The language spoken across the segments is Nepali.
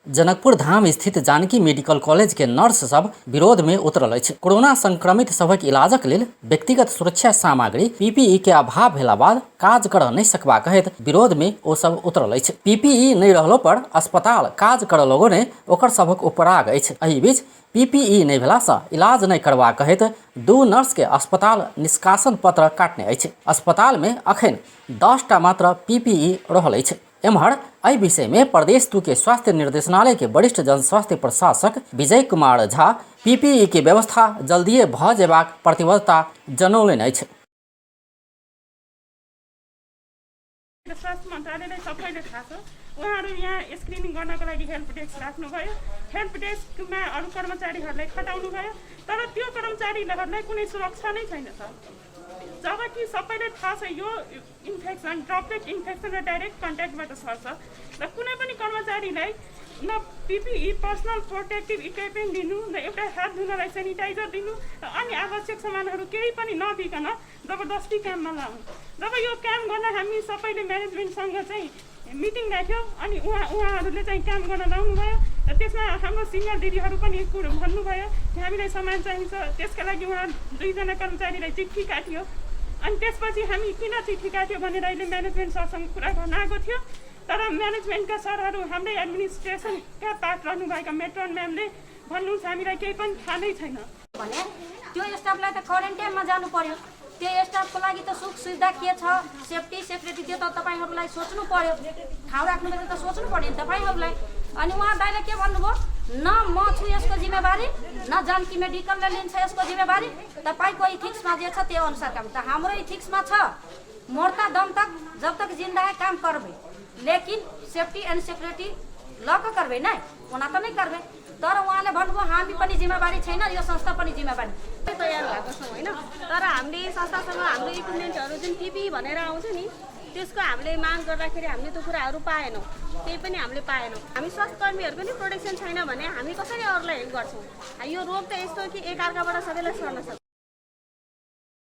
जनकपुर धाम स्थित जानकी मेडिकल कॉलेज के नर्स सब विरोध में उतरल अछि। कोरोना संक्रमित सबक इलाजक लेल व्यक्तिगत सुरक्षा सामग्री पीपीई के अभाव भेला बाद काज करऽ नहि सकबा कहैत विरोध में ओ सब उतरल अछि। पीपीई नहि रहलो पर अस्पताल काज करऽ लगो ने ओकर सबक उपराग अछि। एहि बीच पीपीई नहि भेला सँ इलाज नहि करबा कहैत दू नर्स के अस्पताल निष्कासन पत्र काटने अछि। अस्पताल में अखन 10टा मात्र पीपीई रहल अछि। एम्हर एहि विषय में प्रदेश 2 के स्वास्थ्य निर्देशनालय के वरिष्ठ जनस्वास्थ्य प्रशासक विजय कुमार झा पीपीई के व्यवस्था जल्दिए भ जेबाक प्रतिबद्धता जनौलनि अछि। स्वास्थ्य मन्त्रालयलाई सबैले थाहा छ। उहाँहरू यहाँ स्क्रिनिङ गर्नको लागि हेल्प डेस्क राख्नुभयो। हेल्प डेस्कमा अरू कर्मचारीहरूलाई खटाउनु भयो, तर त्यो कर्मचारीहरूलाई कुनै सुरक्षा नै छैन सर। जबकि सबैले थाहा छ यो इन्फेक्सन ड्रपलेट इन्फेक्सन र डाइरेक्ट कन्ट्याक्टबाट सर्छ र कुनै पनि कर्मचारीलाई न पीपीई पर्सनल प्रोटेक्टिभ इक्विपमेन्ट दिनु, न एउटा हात धुनलाई सेनिटाइजर दिनु र अन्य आवश्यक सामानहरू केही पनि नदिकन जबरजस्ती काममा लाउनु। जब यो काम गर्न हामी सबैले म्यानेजमेन्टसँग चाहिँ मिटिङ राख्यौँ अनि उहाँहरूले चाहिँ काम गर्न लाउनु भयो र त्यसमा हाम्रो सिनियर दिदीहरू पनि कुरो भन्नुभयो कि हामीलाई सामान चाहिन्छ। त्यसका लागि उहाँ 2 जना कर्मचारीलाई चिठी काट्यो अनि त्यसपछि हामी किन चिठी काट्यो भनेर अहिले म्यानेजमेन्ट सरसँग कुरा गर्न आएको थियो। तर म्यानेजमेन्टका सरहरू हाम्रै एडमिनिस्ट्रेसनका पार्ट रहनुभएका मेट्रोन म्यामले भन्नुहुन्छ हामीलाई केही पनि थाहा नै छैन भने त्यो स्टाफलाई त क्वारेन्टाइनमा जानु पर्यो। त्यो स्टाफको लागि त सुख सुविधा के छ, सेफ्टी सेक्युरिटी त्यो त तपाईहरुलाई सोच्नु पर्यो। ठाउँ राख्नुभयो त सोच्नु पर्यो तपाईहरुलाई। अनि उहाँ दाइले के भन्नुभयो, न म छु यसको जिम्मेवारी, न जानकी मेडिकलले लिन्छ यसको जिम्मेवारी। तपाईको इथिक्समा जे छ त्यो अनुसार काम। त हाम्रो इथिक्समा छ मर्ता दम तक जब तक जिंदा है काम करबे, लेकिन सेफ्टी एंड सिक्योरिटी लक करबे नै, ओना त नै करबे। तर उहाँले भन्नुभयो हामी पनि जिम्मेवारी छैन, यो संस्था पनि जिम्मेवारी तयार भएको छौँ हैन। तर हामीले संस्थासँग हाम्रो इक्विपमेन्टहरू जुन पीपी भनेर आउँछ नि त्यसको हामीले माग गर्दाखेरि हामीले त्यो कुराहरू पाएनौँ, केही पनि हामीले पाएनौँ। हामी स्वास्थ्य कर्मीहरूको नि प्रोटेक्सन छैन भने हामी कसरी अरूलाई हेल्प गर्छौँ? यो रोग त यस्तो कि एकअर्काबाट सबैलाई सर्न सक्छ।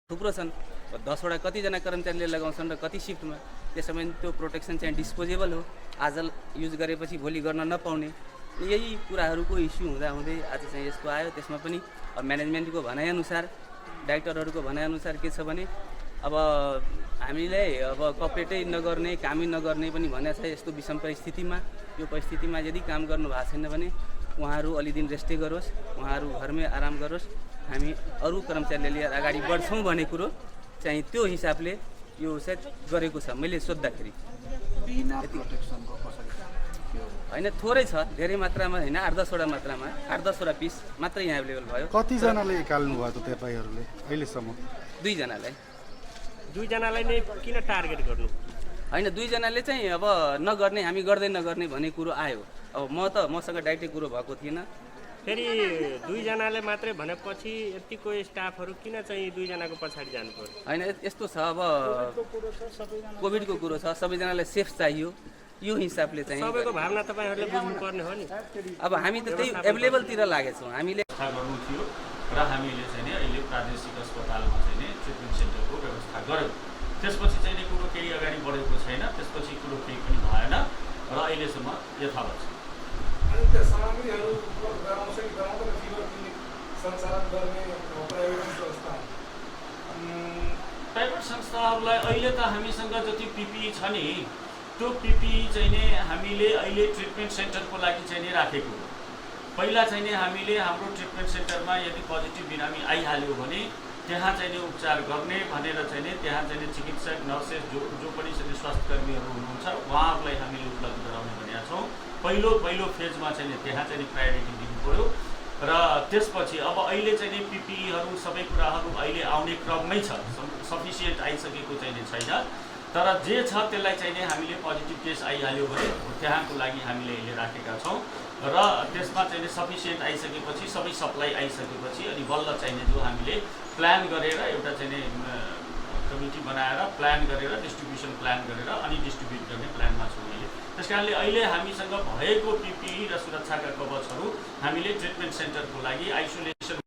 थुप्रो छन्, 10 वटा कतिजना कर्मचारीले लगाउँछन् र कति सिफ्टमा, त्यसो भने त्यो प्रोटेक्सन चाहिँ डिस्पोजेबल हो। आज युज गरेपछि भोलि गर्न नपाउने यही कुराहरूको इस्यु हुँदा हुँदै आज चाहिँ यसको आयो। त्यसमा पनि म्यानेजमेन्टको भनाइअनुसार, डाइरेक्टरहरूको भनाइअनुसार के छ भने अब हामीले अब कपरेटै नगर्ने, कामै नगर्ने पनि भनेको छ। यस्तो विषम परिस्थितिमा, यो परिस्थितिमा यदि काम गर्नु भएको छैन भने उहाँहरू अलि दिन रेस्टै गरोस्, उहाँहरू घरमै आराम गरोस्, हामी अरू कर्मचारीले लिएर अगाडि बढ्छौँ भन्ने कुरो चाहिँ त्यो हिसाबले यो सायद गरेको छ। मैले सोद्धाखेरि होइन थोरै छ, धेरै मात्रामा होइन, 8-10 वटा मात्रामा 8-10 वटा पिस मात्रै यहाँ एभाइलेबल भयो। कतिजनाले निकाल्नु भएको तपाईँहरूले अहिलेसम्म? 2 जनालाई। 2 जनालाई नै किन टार्गेट गर्नु? होइन 2 जनाले चाहिँ अब नगर्ने, हामी गर्दै नगर्ने भन्ने कुरो आयो। अब मसँग डाइरेक्टै कुरो भएको थिएन। फेरि 2 जनाले मात्रै भनेपछि यतिको स्टाफहरू किन चाहिँ 2 जनाको पछाडि जानु पर्यो? होइन यस्तो छ, अब कोभिडको कुरो छ, सबैजनालाई सेफ चाहियो। यो हिसाबले चाहिँ सबैको भावना तपाईहरुले बुझ्नुपर्ने हो नि। अब हामी त त्यही एभाइलेबलतिर लागेछौँ। हामीले गर्नु थियो र हामीले चाहिँ अहिले प्रादेशिक अस्पतालमा चाहिँ ट्रिटमेन्ट सेन्टरको व्यवस्था गर्यौँ। त्यसपछि चाहिँ कुरो केही अगाडि बढेको छैन, त्यसपछि कुरो केही पनि भएन र अहिलेसम्म यथावत छ। अनि त्यो सामग्रीहरू गराउँछ कि गराउँदैन फिभर क्लिनिक सञ्चालन गर्ने प्राइभेट संस्था? प्राइभेट संस्थाहरूलाई अहिले त हामीसँग जति पिपिई छ नि त्यो पिपिई चाहिँ नि हामीले अहिले ट्रिटमेन्ट सेन्टरको लागि चाहिँ नि राखेको हो। पहिला चाहिँ नि हामीले हाम्रो ट्रिटमेन्ट सेन्टरमा यदि पोजिटिभ बिरामी आइहाल्यो भने त्यहाँ चाहिँ नि उपचार गर्ने भनेर चाहिँ नि त्यहाँ चाहिँ नि चिकित्सक, नर्सेस जो पनि चाहिँ स्वास्थ्यकर्मीहरू हुनुहुन्छ उहाँहरूलाई हामीले उपलब्ध गराउने भनेका छौँ। पहिलो फेजमा चाहिँ नि त्यहाँ चाहिँ नि प्रायोरिटी दिनु पऱ्यो र त्यसपछि अब अहिले चाहिँ नि पिपिईहरू सबै कुराहरू अहिले आउने क्रममै छ, सफिसियन्ट आइसकेको चाहिँ नि छैन। तर जे छ त्यसलाई चाहिँ नि हामीले पोजिटिभ केस आइहाल्यो भने त्यहाँको लागि हामीले अहिले राखेका छौँ र त्यसमा चाहिँ नि सफिसियन्ट आइसकेपछि सबै सप्लाई आइसकेपछि अनि बल्ल चाहिँ नि जो हामीले प्लान गरेर एउटा चाहिँ नि कमिटी बनाएर प्लान गरेर डिस्ट्रिब्युसन प्लान गरेर अनि डिस्ट्रिब्युट गर्ने प्लानमा छौँ अहिले। त्यस कारणले अहिले हामीसँग भएको पिपिई र सुरक्षाका कवचहरू हामीले ट्रिटमेन्ट सेन्टरको लागि, आइसोलेसन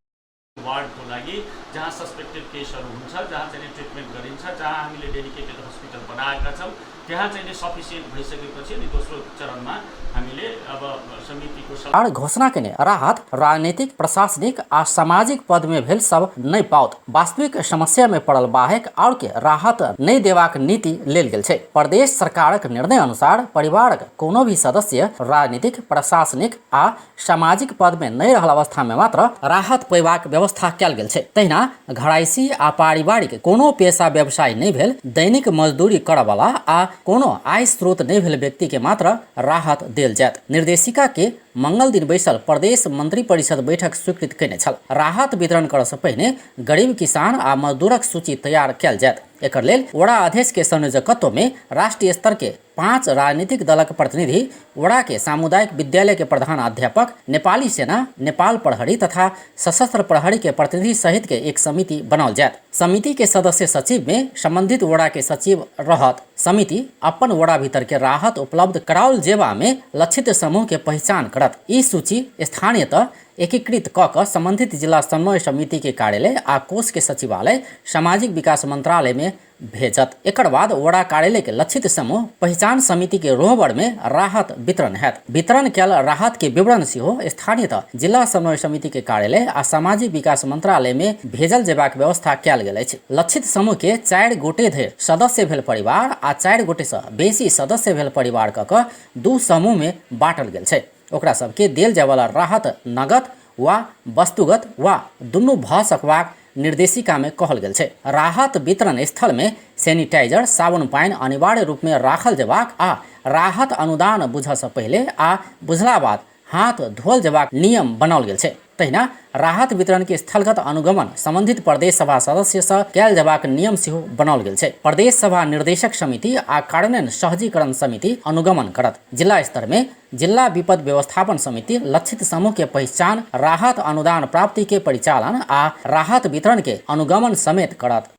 वार्डको लागि, जहाँ सस्पेक्टेड केसहरू हुन्छ, जहाँ चाहिँ ट्रिटमेन्ट गरिन्छ, जहाँ हामीले डेडिकेटेड हस्पिटल बनाएका छौँ त्यहाँ चाहिँ नि सफिसियन्ट भइसकेपछि अनि दोस्रो चरणमा हामीले अब समितिको सरकार घोषणा केने राहत राजनीतिक प्रशासनिक आ सामाजिक पद में भेल सब नहीं पाओत वास्तविक समस्या में पड़ल बाहेक और के राहत नहीं देवाक नीति लेल गेल छै। प्रदेश सरकारक निर्णय अनुसार परिवारक कोनो भी सदस्य राजनीतिक प्रशासनिक आ सामाजिक पद में नहीं रहल अवस्था में मात्र राहत पैबाक व्यवस्था कयल गेल छै। तहिना घरायसी आ पारिवारिक कोनो पेशा व्यवसाय नहीं भेल, दैनिक मजदूरी करय वाला आ कोनो आय स्रोत नहीं भेल व्यक्ति के मात्र राहत देल जायत। निर्देशिका के मंगल दिन बैसल प्रदेश मंत्री परिषद बैठक स्वीकृत कयने छल। राहत वितरण करय से पहिने गरीब किसान आ मजदूरक सूची तैयार कयल जायत। एकर लेल वड़ा अध्यक्ष के संयोजकत्व में राष्ट्रीय स्तर के 5 राजनीतिक दलक प्रतिनिधि, वड़ा के सामुदायिक विद्यालय के प्रधान अध्यापक, नेपाली सेना, नेपाल प्रहरी तथा सशस्त्र प्रहरी के प्रतिनिधि सहित के एक समिति बनाओल जायत। समिति के सदस्य सचिव में संबंधित वड़ा के सचिव रहत। समिति अपन वड़ा भीतर के राहत उपलब्ध कराओल जेबा में लक्षित समूह के पहचान करत। ई सूची स्थानीयतः एकीकृत क संबंधित जिला समन्वय समिति के कार्यालय आ कोष के सचिवालय सामाजिक विकास मंत्रालय में भेजत। एकर बाद वड़ा कार्यालय के लक्षित समूह पहचान समिति के रोहबड़ में राहत वितरण हैत। वितरण कयल राहत के विवरण सेहो स्थानीयतः जिला समन्वय समिति के कार्यालय आ सामाजिक विकास मंत्रालय में भेजल जेबाक व्यवस्था कयल गेल अछि। लक्षित समूह के 4 गोटे धरि सदस्य भेल परिवार आ 4 गोटे से बेसी सदस्य भेल परिवार क 2 समूह में बाँटल गेल छै। ओकरा सबके देल जाय वाला राहत नगद वा वस्तुगत वा दुनू भ सकबाक निर्देशिका में कहल गेल छै। राहत वितरण स्थल में सैनिटाइजर, साबुन पानी अनिवार्य रूप में राखल जेबाक आ राहत अनुदान बुझ से पहले आ बुझला बाद हाथ धोल जेबाक नियम बनाओल गेल छै। तहिना राहत वितरण के स्थलगत अनुगमन संबंधित प्रदेश सभा सदस्य से कयल जेबाक नियम सेहो बनाओल गेल छै। प्रदेश सभा निर्देशक समिति आ कार्यान्वयन सहजीकरण समिति अनुगमन करत। जिला स्तर में जिला विपद व्यवस्थापन समिति लक्षित समूह के पहचान, राहत अनुदान प्राप्ति के परिचालन आ राहत वितरण के अनुगमन समेत करत।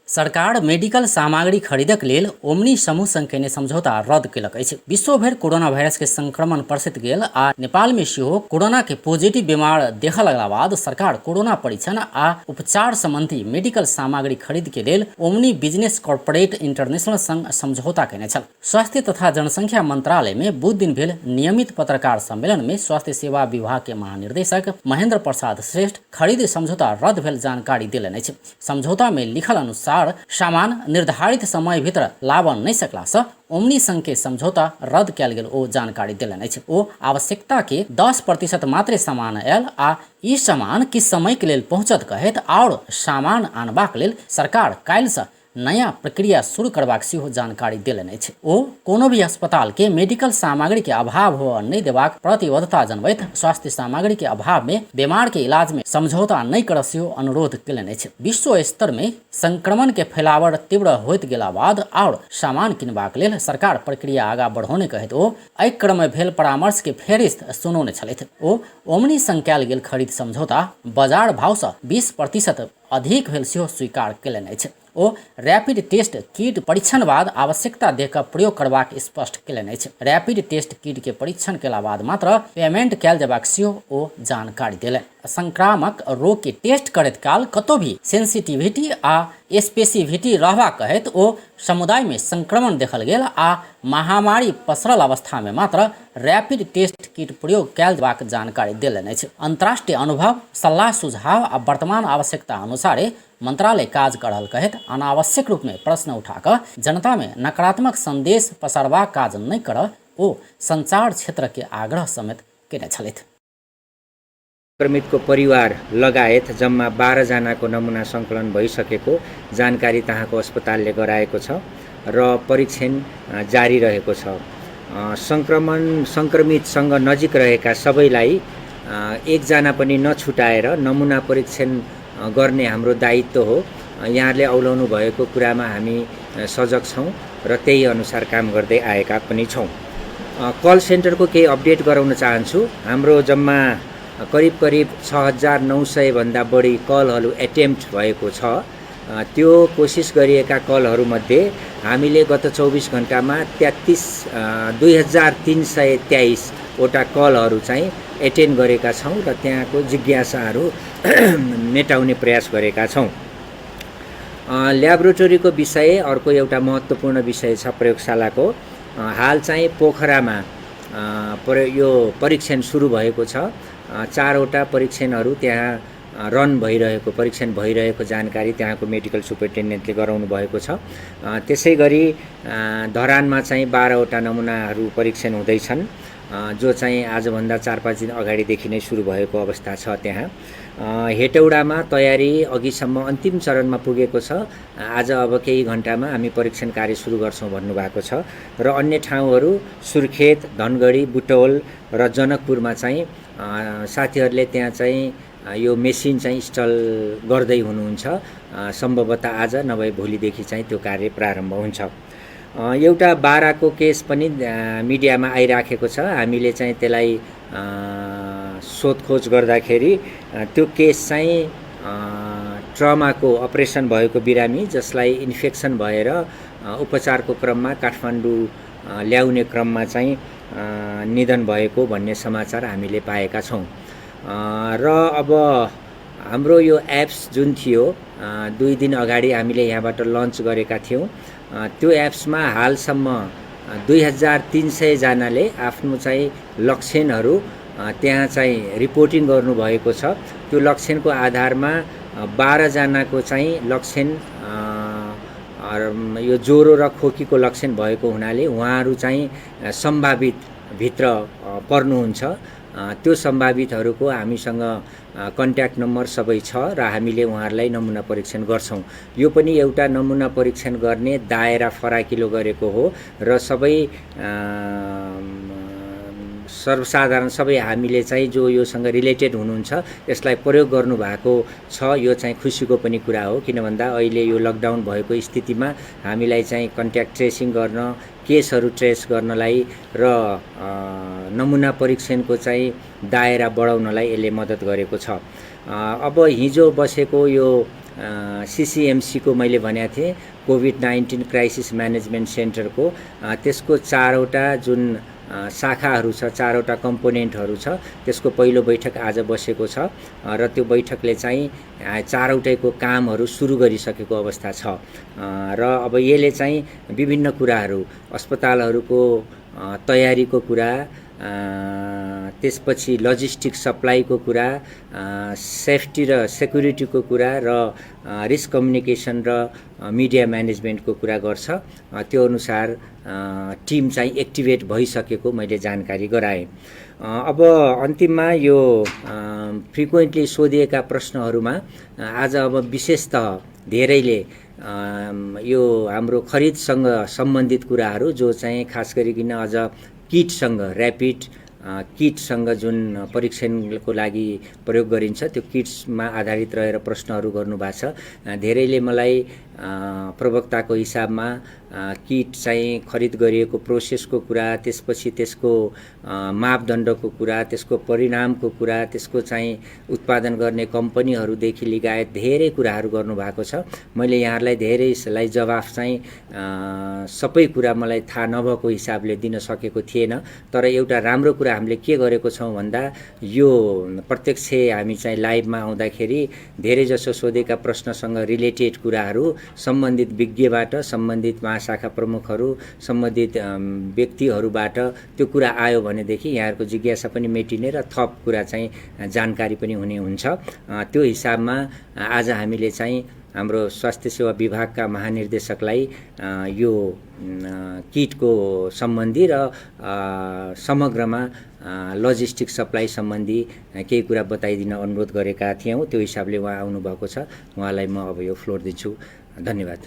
सरकार मेडिकल सामग्री खरीदक लेल ओमनी समूह संग केने समझौता रद्द केलक अछि। विश्व भर कोरोना वायरस के संक्रमण प्रसिद्ध गेल आ नेपाल में सेहो कोरोना के पॉजिटिव बीमार देखा लगला बाद सरकार कोरोना परीक्षण आ उपचार संबंधी मेडिकल सामग्री खरीद के लेल ओमनी बिजनेस कॉर्पोरेट इंटरनेशनल संग समझौता केने छल। स्वास्थ्य तथा जनसंख्या मंत्रालय में बुध दिन भेल नियमित पत्रकार सम्मेलन में स्वास्थ्य सेवा विभाग के महानिर्देशक महेंद्र प्रसाद श्रेष्ठ खरीद समझौता रद्द भेल जानकारी देलनि अछि। समझौता में लिखल अनुसार सामान निर्धारित समय भीतर लाबन नहीं सकला से ओमनी संघ के समझौता रद्द कयल गेल ओ जानकारी देलनि अछि। ओ आवश्यकता के 10% मात्रे सामान आयल आ ई सामान किस समय के लेल पहुंचत कहैत और सामान आनबाक लेल सरकार काल्हि से नया प्रक्रिया शुरू करबाक सेहो जानकारी देलनि अछि। ओ कोनो भी अस्पताल के मेडिकल सामग्री के अभाव हो नहीं देबाक प्रतिबद्धता जनबैत स्वास्थ्य सामग्री के अभाव में बीमार के इलाज में समझौता नहीं करय सेहो अनुरोध केलनि अछि। विश्व स्तर में संक्रमण के फैलावड़ तीव्र होइत गेला बाद और सामान किनबाक लेल सरकार प्रक्रिया आगा बढ़ौने कहैत ओ एहि क्रम में भेल परामर्श के फेरिस्त सुनौने छलथि। ओ ओमनी संग कयल गेल खरीद समझौता बाजार भाव से 20% अधिक भेल सेहो स्वीकार केलनि अछि। ओ रैपिड टेस्ट किट परीक्षण बाद आवश्यकता देखकर प्रयोग करबाक स्पष्ट केलनि अछि। रैपिड टेस्ट किट के परीक्षण केला बाद मात्र पेमेंट कयल जेबाक सेहो ओ जानकारी देलनि। संक्रामक रोग के टेस्ट करैत काल कतौ भी सेंसिटिविटी आ स्पेसिफिटी रहबा कहैत ओ समुदाय में संक्रमण देखल गेल आ महामारी पसरल अवस्था में मात्र रैपिड टेस्ट किट प्रयोग कयल जेबाक जानकारी देलनि अछि। अंतर्राष्ट्रीय अनुभव, सलाह सुझाव आ वर्तमान आवश्यकता अनुसारे मंत्रालय काज कर रहल कहैत अनावश्यक रूप में प्रश्न उठाकर जनता में नकारात्मक संदेश पसारबा काज नहीं कर ओ संचार क्षेत्र के आग्रह समेत केने छलथि। संक्रमितको परिवार लगायत जम्मा 12 जनाको नमुना सङ्कलन भइसकेको जानकारी तहाँको अस्पतालले गराएको छ र परीक्षण जारी रहेको छ। संक्रमितसँग नजिक रहेका सबैलाई एकजना पनि नछुटाएर नमुना परीक्षण गर्ने हाम्रो दायित्व हो। यहाँले औलाउनु भएको कुरामा हामी सजग छौँ र त्यही अनुसार काम गर्दै आएका पनि छौँ। कल सेन्टरको केही अपडेट गराउन चाहन्छु। हाम्रो जम्मा करिब 6900 भन्दा बढी कलहरू एटेम्प्ट भएको छ। त्यो कोसिस गरिएका कलहरूमध्ये हामीले गत 24 घण्टामा 232323 वटा कलहरू चाहिँ एटेन्ड गरेका छौँ र त्यहाँको जिज्ञासाहरू मेटाउने प्रयास गरेका छौँ। ल्याबोरेटरीको विषय अर्को एउटा महत्त्वपूर्ण विषय छ प्रयोगशालाको। हाल चाहिँ पोखरामा यो परीक्षण सुरु भएको छ। 4वटा परीक्षणहरू त्यहाँ परीक्षण भइरहेको जानकारी त्यहाँको मेडिकल सुपरिन्टेन्डेन्टले गराउनु भएको छ। त्यसै गरी धरानमा चाहिँ 12वटा नमुनाहरू परीक्षण हुँदैछन्, जो चाहिँ आजभन्दा 4-5 दिन अगाडिदेखि नै सुरु भएको अवस्था छ। त्यहाँ हेटौडामा तयारी अघिसम्म अन्तिम चरणमा पुगेको छ। आज अब केही घन्टामा हामी परीक्षण कार्य सुरु गर्छौँ भन्नुभएको छ। र अन्य ठाउँहरू सुर्खेत, धनगढी, बुटवल र जनकपुरमा चाहिँ साथीहरूले त्यहाँ चाहिँ यो मेसिन चाहिँ इन्स्टल गर्दै हुनुहुन्छ। सम्भवतः आज नभए भोलिदेखि चाहिँ त्यो कार्य प्रारम्भ हुन्छ। एउटा बाराको केस पनि मिडियामा आइराखेको छ। हामीले चाहिँ त्यसलाई सोधखोज गर्दाखेरि त्यो केस चाहिँ ट्रमाको अपरेसन भएको बिरामी जसलाई इन्फेक्सन भएर उपचारको क्रममा काठमाडौँ ल्याउने क्रममा चाहिँ निधन भएको भन्ने समाचार हामीले पाएका छौँ। र अब हाम्रो यो एप्स जुन थियो 2 दिन अगाडि हामीले यहाँबाट लन्च गरेका थियौँ। त्यो एप्समा हालसम्म 2300 जनाले आफ्नो चाहिँ लक्षणहरू त्यहाँ चाहिँ रिपोर्टिङ गर्नुभएको छ। त्यो लक्षणको आधारमा 12 जनाको चाहिँ लक्षण यो ज्वरो र खोकीको लक्षण भएको हुनाले उहाँहरू चाहिँ सम्भावित भित्र पर्नुहुन्छ। त्यो सम्भावितहरूको हामीसँग कन्ट्याक्ट नम्बर सबै छ र हामीले उहाँहरूलाई नमुना परीक्षण गर्छौँ। यो पनि एउटा नमुना परीक्षण गर्ने दायरा फराकिलो गरेको हो र सबै सर्वसाधारण सबै हामीले चाहिँ जो योसँग रिलेटेड हुनुहुन्छ यसलाई प्रयोग गर्नुभएको छ। यो चाहिँ खुसीको पनि कुरा हो, किन भन्दा अहिले यो लकडाउन भएको स्थितिमा हामीलाई चाहिँ कन्ट्याक्ट ट्रेसिङ गर्न, केसहरू ट्रेस गर्नलाई र नमुना परीक्षणको चाहिँ दायरा बढाउनलाई यसले मद्दत गरेको छ। अब हिजो बसेको यो CCMC को मैले भनेको थिएँ कोभिड-19 क्राइसिस म्यानेजमेन्ट सेन्टरको त्यसको 4वटा जुन शाखाहरू छ, 4वटा कम्पोनेन्टहरू छ, त्यसको पहिलो बैठक आज बसेको छ र त्यो बैठकले चाहिँ 4वटैको कामहरू सुरु गरिसकेको अवस्था छ। र अब यसले चाहिँ विभिन्न कुराहरू अस्पतालहरूको तयारीको कुरा, त्यसपछि लजिस्टिक सप्लाईको कुरा, सेफ्टी र सेक्युरिटीको कुरा र रिस्क कम्युनिकेसन र मिडिया म्यानेजमेन्टको कुरा गर्छ। त्यो अनुसार टिम चाहिँ एक्टिभेट भइसकेको मैले जानकारी गराएँ। अब अन्तिममा यो फ्रिक्वेन्टली सोधिएका प्रश्नहरूमा आज अब विशेषतः धेरैले यो हाम्रो खरिदसँग सम्बन्धित कुराहरू जो चाहिँ खास गरिकन अझ किटसँग ऱ्यापिड किटसँग जुन परीक्षणको लागि प्रयोग गरिन्छ त्यो किट्समा आधारित रहेर प्रश्नहरू गर्नुभएको छ। धेरैले मलाई प्रवक्ताको हिसाबमा किट चाहिँ खरिद गरिएको प्रोसेसको कुरा, त्यसपछि त्यसको मापदण्डको कुरा, त्यसको परिणामको कुरा, त्यसको चाहिँ उत्पादन गर्ने कम्पनीहरूदेखि लगायत धेरै कुराहरू गर्नुभएको छ। मैले यहाँहरूलाई धेरैलाई जवाफ चाहिँ सबै कुरा मलाई थाहा नभएको हिसाबले दिन सकेको थिएन। तर एउटा राम्रो कुरा हामीले के गरेको छौँ भन्दा यो प्रत्यक्ष हामी चाहिँ लाइभमा आउँदाखेरि धेरैजसो सोधेका प्रश्नसँग रिलेटेड कुराहरू सम्बन्धित विज्ञबाट, सम्बन्धित महाशाखा प्रमुखहरू, सम्बन्धित व्यक्तिहरूबाट त्यो कुरा आयो भनेदेखि यहाँहरूको जिज्ञासा पनि मेटिने र थप कुरा चाहिँ जानकारी पनि हुने हुन्छ। त्यो हिसाबमा आज हामीले चाहिँ हाम्रो स्वास्थ्य सेवा विभागका महानिर्देशकलाई यो किटको सम्बन्धी र समग्रमा लजिस्टिक सप्लाई सम्बन्धी केही कुरा बताइदिन अनुरोध गरेका थियौँ। त्यो हिसाबले उहाँ आउनुभएको छ। उहाँलाई म अब यो फ्लोर दिन्छु। धन्यवाद।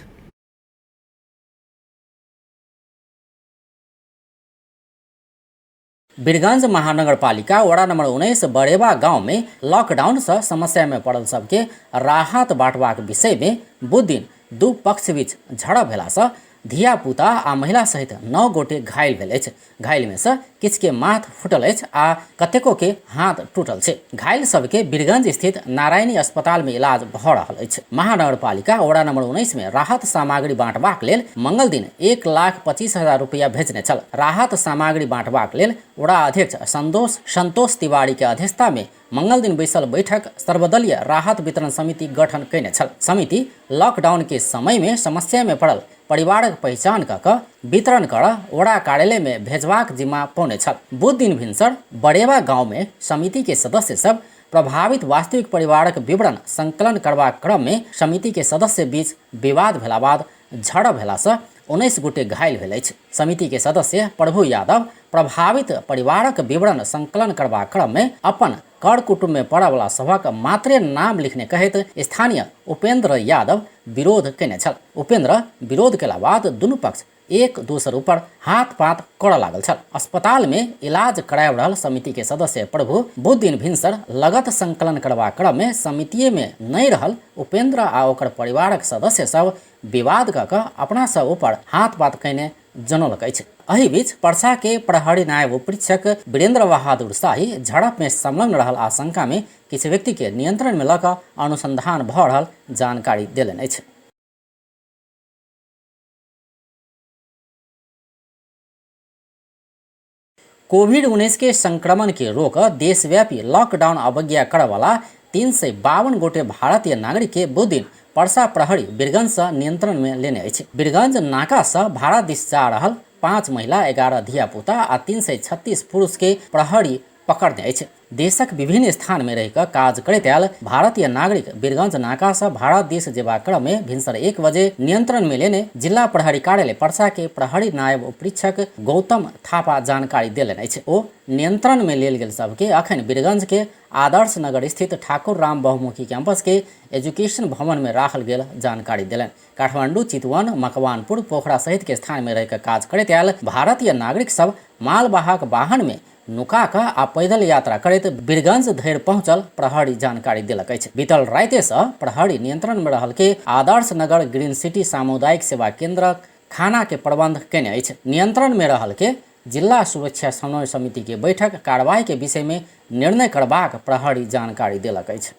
वीरगंज महानगरपालिका वड़ा नंबर 19 बड़ेवा गांव में लॉकडाउन से समस्या में पड़ल सबके राहत बांटवाक विषय में बुध दिन दू पक्ष बीच झड़प भेला से धिया पुता आ महिला सहित 9 गोटे घायल भेल अछि। घायल में से किछ के माथ फुटल अछि आ कतेको के हाथ टूटल छै। घायल सबके बीरगंज स्थित नारायणी अस्पताल में इलाज भऽ रहल अछि। महानगरपालिका वड़ा नंबर 19 में राहत सामग्री बांटबाक लेल मंगल दिन 1,25,000 रुपया भेजने छल। राहत सामग्री बांटबाक लेल वड़ा अध्यक्ष संतोष तिवारी के अध्यक्षता में मंगल दिन बैसल बैठक सर्वदलीय राहत वितरण समिति गठन कयने छल। समिति लॉकडाउन के समय में समस्या में पड़ल परिवारक पहचान कऽ वितरण कर वड़ा कार्यालय में भेजबाक जिम्मा पौने छल। बुध दिन भिनसर बड़ेवा गांव में समिति के सदस्य सब प्रभावित वास्तविक परिवारक विवरण संकलन करबाक क्रम में समिति के सदस्य बीच विवाद भेला बाद झड़प भेला से 19 गोटे घायल भेल अछि। समिति के सदस्य प्रभु यादव प्रभावित परिवारक विवरण संकलन करबाक क्रम में अपन कर कुटुम्ब में पड़ावला सभक मात्रे नाम लिखने कहैत स्थानीय उपेंद्र यादव विरोध केने छल। उपेंद्र विरोध केला बाद दुनू पक्ष एक दोसर ऊपर हाथ पात करऽ लागल छल। अस्पताल में इलाज कराब रहल समिति के सदस्य प्रभु बुध दिन भिनसर लगत संकलन करबाक क्रम में समितिये में नहीं रहल उपेंद्र आ ओकर परिवारक सदस्य सब विवाद कऽ अपना सब ऊपर हाथ पात कयने जनौलक अछि। एहि बीच पर्सा के प्रहरी नायब उपरीक्षक वीरेंद्र बहादुर शाही झड़प में संलग्न रहल आशंका में किछु व्यक्ति के नियंत्रण में लऽ कऽ अनुसंधान भऽ रहल जानकारी देलनि अछि। कोविड-19 के संक्रमण के रोक देशव्यापी लॉकडाउन अवज्ञा करय वाला 352 गोटे भारतीय नागरिक के बुध दिन पर्सा प्रहरी बीरगंज से नियंत्रण में लेने अछि। बीरगंज नाका से भारत दिस जा रहल 5 महिला 11 धिया पुता आ 336 पुरुष के प्रहरी पकड़ने अछि। देशक विभिन्न स्थान में रहिकऽ काज करैत आयल भारतीय नागरिक बीरगंज नाका से भारत देश जेबाक क्रम में भिनसर 1 बजे नियंत्रण में लेने जिला प्रहरी कार्यालय पर्सा के प्रहरी नायब उपरीक्षक गौतम थापा जानकारी देलनि अछि। ओ नियंत्रण में लेल गेल सबके अखन बीरगंज के आदर्श नगर स्थित ठाकुर राम बहुमुखी कैंपस के एजुकेशन भवन में राखल गेल जानकारी देलनि। काठमांडू, चितवन, मकवानपुर, पोखरा सहित के स्थान में रहिकऽ काज करैत आयल भारतीय नागरिक सब मालवाहक वाहन में नुका कऽ आ पैदल यात्रा करैत बीरगंज धरि पहुंचल प्रहरी जानकारी देलक अछि। बीतल राति से प्रहरी नियंत्रण में रहल के आदर्श नगर ग्रीन सिटी सामुदायिक सेवा केंद्र खाना के प्रबंध केने अछि। नियंत्रण में रहल के जिला सुरक्षा समन्वय समिति के बैठक कार्रवाई के विषय में निर्णय करबाक प्रहरी जानकारी देलक अछि।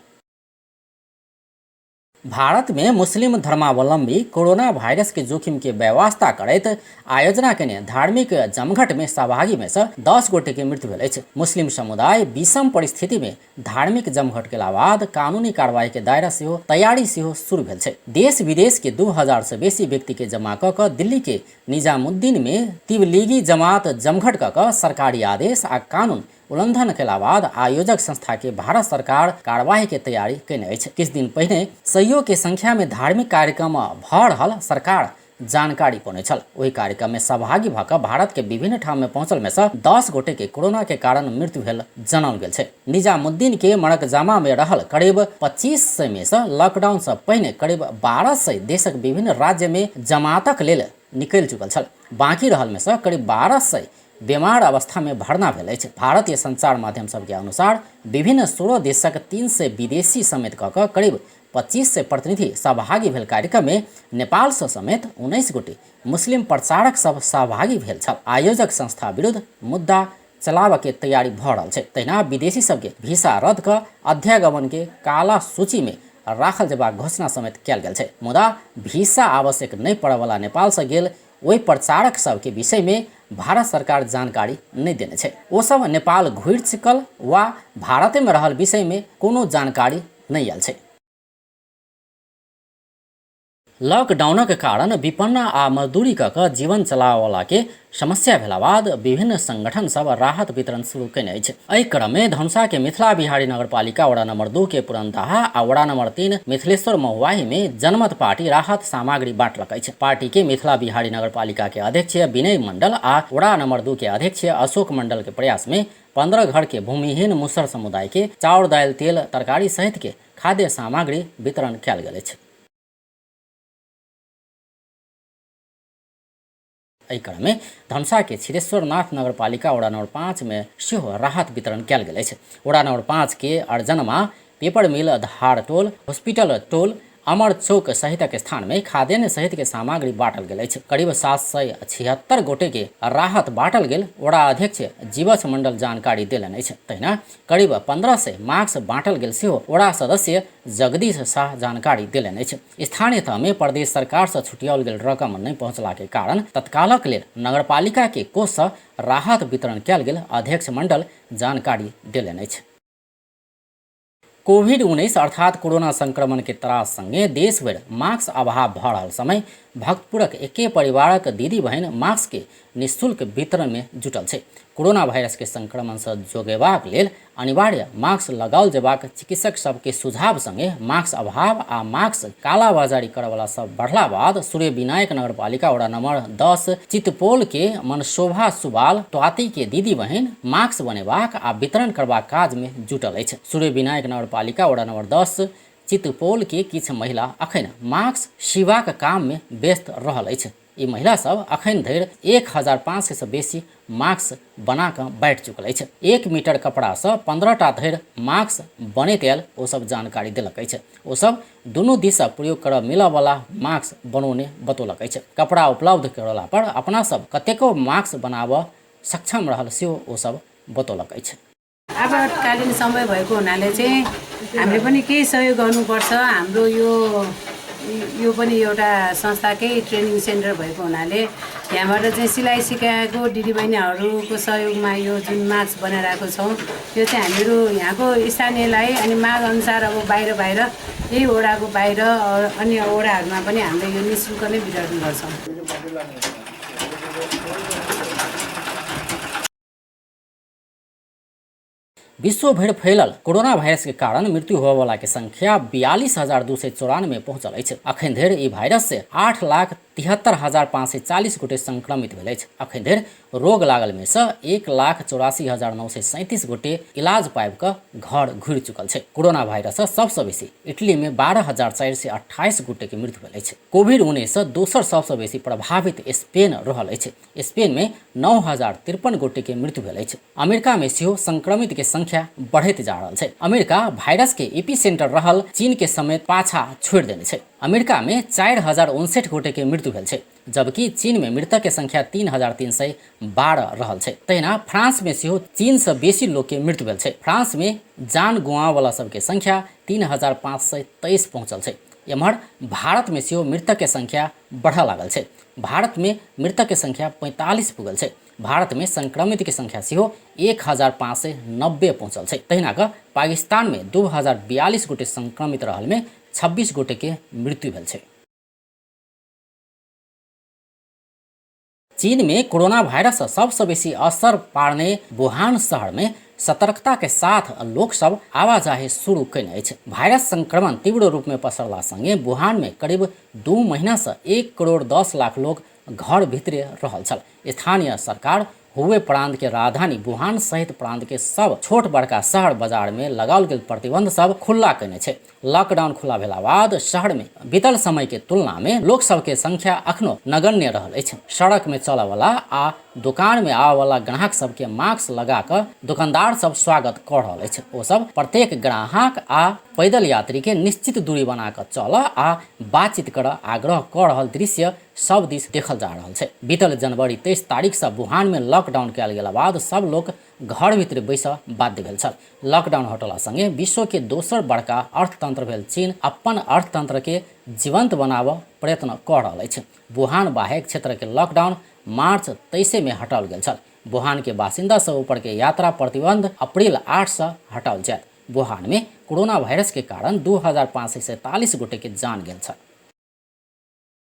भारत में मुस्लिम धर्मावलंबी कोरोना वायरस के जोखिम के व्यवस्था करैत आयोजना केने धार्मिक जमघट में सहभागी में से 10 गोटे के मृत्यु भेल अछि। मुस्लिम समुदाय विषम परिस्थिति में धार्मिक जमघट के बाद कानूनी कार्रवाई के दायरा सेहो तैयारी सेहो शुरू भेल छै। देश विदेश के 2000 से बेसी व्यक्ति के जमा कऽ दिल्ली के निजामुद्दीन में तिबलीगी जमात जमघट कऽ सरकारी आदेश आ कानून उल्लंघन केला बाद आयोजक संस्था के भारत सरकार कार्यवाही के तैयारी केने अछि। किछ दिन पहिने सैयों के संख्या में धार्मिक कार्यक्रम भऽ रहल सरकार जानकारी पौने छल। ओहि कार्यक्रम में सहभागी भऽ कऽ भारत के विभिन्न ठाम में पहुंचल में से 10 गोटे के कोरोना के कारण मृत्यु भेल जनाओल गेल छै। निजामुद्दीन के मणकजामा में रहल करीब 2500 में से लॉकडाउन से पहिने करीब 1200 देशक विभिन्न राज्य में जमातक लेल निकलि चुकल छल। बाकी रहल में से करीब 1200 बीमार अवस्था में भरना भेल अछि। भारतीय संचार माध्यम सब के अनुसार विभिन्न 16 देशक 300 विदेशी समेत कऽ करीब 25 से प्रतिनिधि सहभागी भेल कार्यक्रम में नेपाल से समेत 19 गोटे मुस्लिम प्रचारक सब सहभागी भेल छल। आयोजक संस्था विरुद्ध मुद्दा चलाब के तैयारी भऽ रहल छै। तहिना विदेशी सबके वीसा रद्द कऽ अध्यागमन के काला सूची में राखल जेबाक घोषणा समेत कयल गेल छै। मुदा वीसा आवश्यक नहीं पड़य वाला नेपाल से गेल ओहि प्रचारक सब के विषय में भारत सरकार जानकारी नहीं देने छै। ओ सब नेपाल घुरि चुकल वा भारत में रहल विषय में कोनो जानकारी नहीं आयल छै। लॉकडाउनक कारण विपन्न आ मजदूरी कऽ जीवन चलावला के समस्या भेला बाद विभिन्न संगठन सब राहत वितरण शुरू केने अछि। एहि क्रम में धनुषा के मिथिला बिहारी नगरपालिका वड़ा नंबर 2 के पुरनदाहा आ वड़ा नंबर 3 मिथिलेश्वर महुआही में जनमत पार्टी राहत सामग्री बांटलक अछि। पार्टी के मिथिला बिहारी नगरपालिका के अध्यक्ष विनय मंडल आ वड़ा नंबर 2 के अध्यक्ष अशोक मंडल के प्रयास में 15 घर के भूमिहीन मुसहर समुदाय के चाउर, दाल, तेल, तरकारी सहित के खाद्य सामग्री वितरण कयल गेल अछि। एहि क्रम में धनुषा के छिरेश्वरनाथ नगरपालिका वड़ा नंबर 5 में सेहो राहत वितरण कयल गेल अछि। वड़ा नंबर 5 के अर्जनमा, पेपर मिल, धार टोल, हॉस्पिटल टोल अमर चौक सहित के स्थान में खाद्यान्न सहित के सामग्री बांटल गेल अछि। करीब 776 गोटे के राहत बांटल गेल वडा अध्यक्ष जीवछ मंडल जानकारी देलनि अछि। तहिना करीब 1500 मास्क बांटल गेल सेहो वडा सदस्य जगदीश शाह जानकारी देलनि अछि। स्थानीय तह में प्रदेश सरकार से छुटियाओल गेल रकम नहीं पहुंचला के कारण तत्कालक लेल नगरपालिका के कोष से राहत वितरण कयल गेल अध्यक्ष मंडल जानकारी देलनि अछि। कोभिड-19 अर्थात कोरोना संक्रमण के त्रास संगे देश भर मास्क अभाव भ रहल समय भक्तपुरक एके परिवारक दीदी बहन मास्क के निःशुल्क वितरण में जुटल छै। कोरोना वायरस के संक्रमण से जोगेबाक लेल अनिवार्य मास्क लगाओल जेबाक चिकित्सक सबके सुझाव संगे मास्क अभाव आ मास्क कालाबाजारी करवला सब बढ़ला बाद सूर्य विनायक नगरपालिका वडा नंबर 10 चितपोल के मनशोभा सुबाल त्वाती के दीदी बहन मास्क बनेबाक आ वितरण करबाक काज में जुटल अछि। सूर्य विनायक नगरपालिका वडा नंबर 10 चितपोल के किछु महिला अखन मास्क सिवाक काम में व्यस्त रहल अछि। ई महिला सब अखन धरि 1500 से बेसी मास्क बना कऽ बैठ चुकल अछि। 1 मीटर कपड़ा से 15टा धरि मास्क बनैत आयल ओ सब जानकारी देलक अछि। ओ सब दुनू दिस प्रयोग करऽ मिलऽ वाला मास्क बनौने बतौलक अछि। कपड़ा उपलब्ध करला पर अपना सब कतेको मास्क बनाबऽ सक्षम रहल सेहो ओ सब बतौलक अछि। आपातकालीन समय भएको हुनाले चाहिँ हामीले पनि केही सहयोग गर्नुपर्छ। हाम्रो यो पनि एउटा संस्थाकै ट्रेनिङ सेन्टर भएको हुनाले यहाँबाट चाहिँ सिलाइ सिकाएको दिदीबहिनीहरूको सहयोगमा यो जुन मास्क बनाइरहेको छौँ यो चाहिँ हामीहरू यहाँको स्थानीयलाई अनि माग अनुसार अब बाहिर यही वडाको बाहिर अन्य वडाहरूमा पनि हामीले यो निःशुल्क नै वितरण गर्छौँ। विश्वभर फैलल कोरोना वायरस के कारण मृत्यु होने वाला के संख्या 42,294 पहुंचल अछि। अखन धरि ई वायरस से 8,73,540 गोटे संक्रमित भेल अछि। अखन धरि रोग लागल में से 1,84,937 गोटे इलाज पाबि कऽ घर घुरि चुकल छै। कोरोना वायरस से सबसे बेसी इटली में 12,428 गोटे के मृत्यु भेल अछि। कोविड-19 से दोसर सबसे बेसी प्रभावित स्पेन रहल अछि। स्पेन में 9,053 गोटे के मृत्यु भेल अछि। अमेरिका में सेहो संक्रमित के संख्या बढ़ैत जा रहल छै। अमेरिका वायरस के एपी सेंटर रहल चीन के समेत पाछा छोड़ देने छै। अमेरिका में 4,059 गोटे के मृत्यु भेल छै, जबकि चीन में मृतक के संख्या 3,312 रहल छै। तहिना फ्रांस में सेहो चीन से बेसी लोग के मृत्यु भेल छै। फ्रांस में जान गुआवे वाला सब के संख्या 3,523 पहुंचल छै। एम्हर भारत में सेहो मृतक के संख्या बढ़ा लागल छै। भारत में मृतक के संख्या 45 पुगल छै। भारत में संक्रमित के संख्या सेहो 1,590 पहुंचल छै। तहिना कऽ पाकिस्तान में 2,042 गोटे संक्रमित रहल में 26 गोटे के मृत्यु भेल छै। चीन में कोरोना वायरस से सबसे बेसी असर पारने वुहान शहर में सतर्कता के साथ लोक सब आवाजाही शुरू कयने अछि। वायरस संक्रमण तीव्र रूप में पसरला संगे वुहान में करीब 2 महीना से 1,10,00,000 लोग घर भीतरे रहल छल। स्थानीय सरकार हुए प्रांत के राजधानी वुहान सहित प्रांत के सब छोट बड़का शहर बाजार में लगाओल गेल प्रतिबंध सब खुला कयने छै। लॉकडाउन खुला भेला बाद शहर में बीतल समय के तुलना में लोक सब के संख्या अखनो नगण्य रहल अछि। सड़क में चलय वाला आ दुकान में आवे वाला ग्राहक सब के मास्क लगा कर दुकानदार सब स्वागत कर रहल अछि। ओ सब प्रत्येक ग्राहक आ पैदल यात्री के निश्चित दूरी बना कर चल आ बातचीत कर आग्रह कर रहल दृश्य सब दिस देखल जा रहल छै। बीतल जनवरी 23 तारीख से वुहान में लॉकडाउन कयल गेला बाद सब लोग घर भीतर बैस बाध्य भेल छल। लॉकडाउन हटला संगे विश्व के दोसर बड़का अर्थतंत्र भेल चीन अपन अर्थतंत्र के जीवंत बनाबऽ प्रयत्न कर रहल अछि। वुहान बाहेक क्षेत्र के लॉकडाउन मार्च 23 में हटाओल गेल छल। वुहान के बासिंदा सब ऊपर के यात्रा प्रतिबंध अप्रैल 8 से हटाओल जायत। वुहान में कोरोना वायरस के कारण 2,547 गोटे के जान गेल छल।